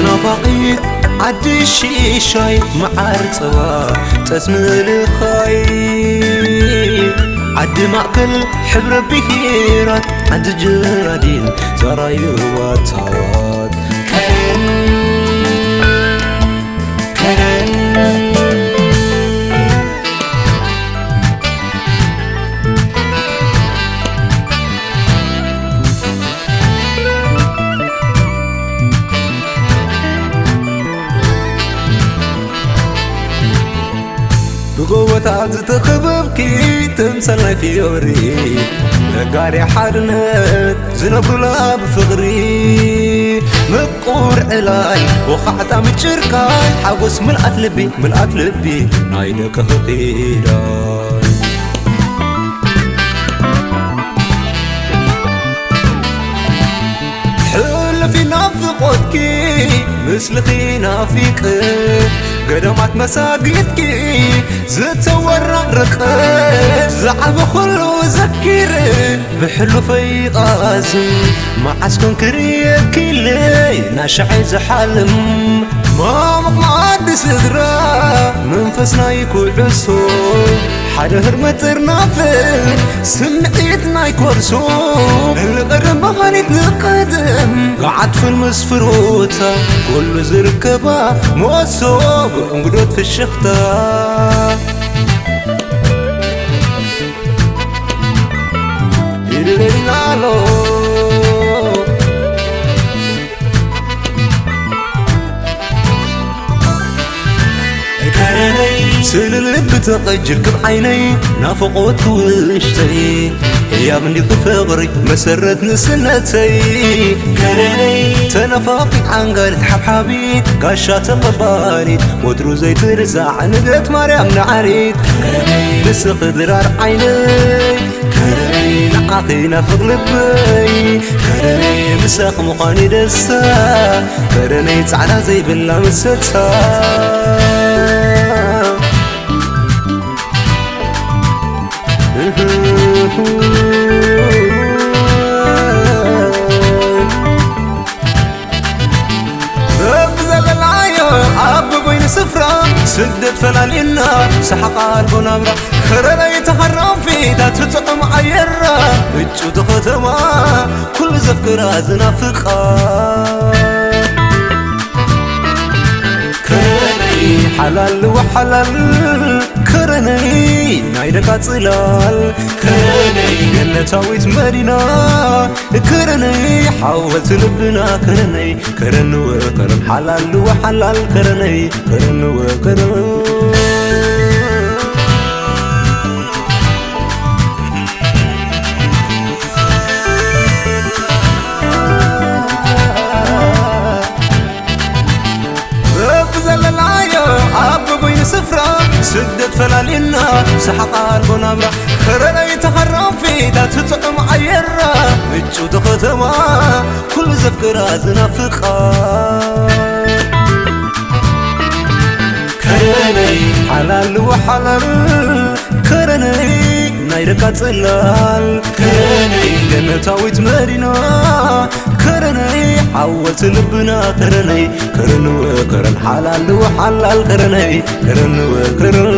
ናፋቒት ዓዲ ሽሻይ መዓር ጸባ ጠስሚ ልኻይ ዓዲ ማእከል ሕብረ ብሄራት ሓንቲ ጀራዲን ዛራዩ ዋታዋት ከረን ከረን ብጎቦታት ዝተኸበብኪ ተምሳል ናይ ፍዮሪ ነጋሪ ሓርነት ዝነብሩላ ብፍቕሪ ምቁር ዕላይ ወኻዕታ ምጭርቃይ ሓጎስ ምልኣት ልቢ ምልኣት ልቢ ናይ ደቂ ኺዳን ሕልፊ ናፍቖትኪ ምስልኺ ናፊቅ ገዳማት መሳጊድኪ ዝተወራረቀ ዝዓበ ኩሉ ዘኪር ብሕሉፈይ ቃዝም መዓስ ኮን ክርእየኪለይ ናሻዐይ ዝሓልም ማሙቕ መኣዲ ስድራ መንፈስ ናይ ኩዕሶ ሓደ ህርመት ጥርናፈ ስምዒት ናይ ኮርሶ ንቐደም ባህሊት ንቐደም ገዓት ፍልምስ ፍሩታ ኩሉ ዝርከባ መሶብ እንግዶት ፍሽኽታ ይድለይናሎ ከረነይ ስእሊ ልቢ ተቐጅር ክብ ዓይነይ ናፍቖት ክውሽተይ ህያብ እንዲኹ ፍቕሪ መሰረት ንስነተይ ከረነይ ተነፋቒት ዓንጋሪት ሓብሓቢት ጋሻ ተቐባሊት ወትሩ ዘይትርሳዕ ንግደት ማርያም ነዓሪት ከረነይ ንስኺ ድራር ዓይነይ ከረነይ ንዓኺ ናፍቕ ልበይ ከረነይ ምሳኺ ምዃን ደስታ ከረነይ ጻዕዳ ዘይብላ መሰታ በብዘለናዮ ኣብ በይኑ ስፍራ ስደት ፈላሊና ሰሓቕ ኣልቦ ናብራ ከረነይ ተሃራፊታ ትጥዕም ኣየራ ምጭውቲ ከተማ ኩሉ ዘፍቅራ ዝናፍቓ ከረነይ ሓላል ወሓላል ከረነይ ናይ ደቃ ጽላል ከረነይ ገነታዊት መዲና ከረነይ ሓወልቲ ልብና ከረነይ ከረንወ ከረን ሓላል ወሓላል ከረነይ ከረንወ ከረን በብዘለናዮ ኣብ በይኑ ስፍራ ስደት ፈላሊና ሰሓቕ ኣልቦ ናብራ ከረነይ ተሃራፊታ ትጥዕም ኣየራ ምጭውቲ ከተማ ኩሉ ዘፍቅራ ዝናፍቓ ከረነይ ሓላል ወሓላል ከረነይ ናይ ደቃ ጽላል ከረነይ ገነታዊት መዲና ከረነይ ሓወልቲ ልብና ከረነይ ከረንወ ከረን ሓላል ወሓላል ከረነይ ከረንወ ከረን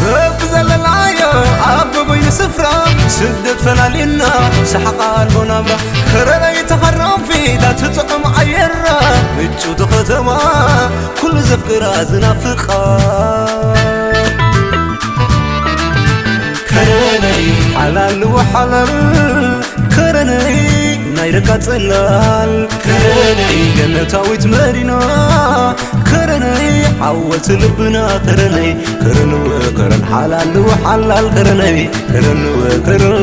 በብዘለናዮ ኣብ በይኑ ስፍራ ስደት ፈላሊና ሰሓቕ ኣልቦ ናብራ ከረነይ ተሃራም ፊታ ትጥዕም ኣየራ ምጭውቲ ከተማ ኩሉ ዘፍቅራ ዝናፍቓ ከረነይ ሓላል ወሓላል ከረነይ ናይ ደቃ ጽላል ከረነይ ገነታዊት መዲና ከረነይ ሓወልቲ ልብና ከረነይ ከረንወ ከረን ሓላል ወሓላል ከረነይ ከረንወ ከረን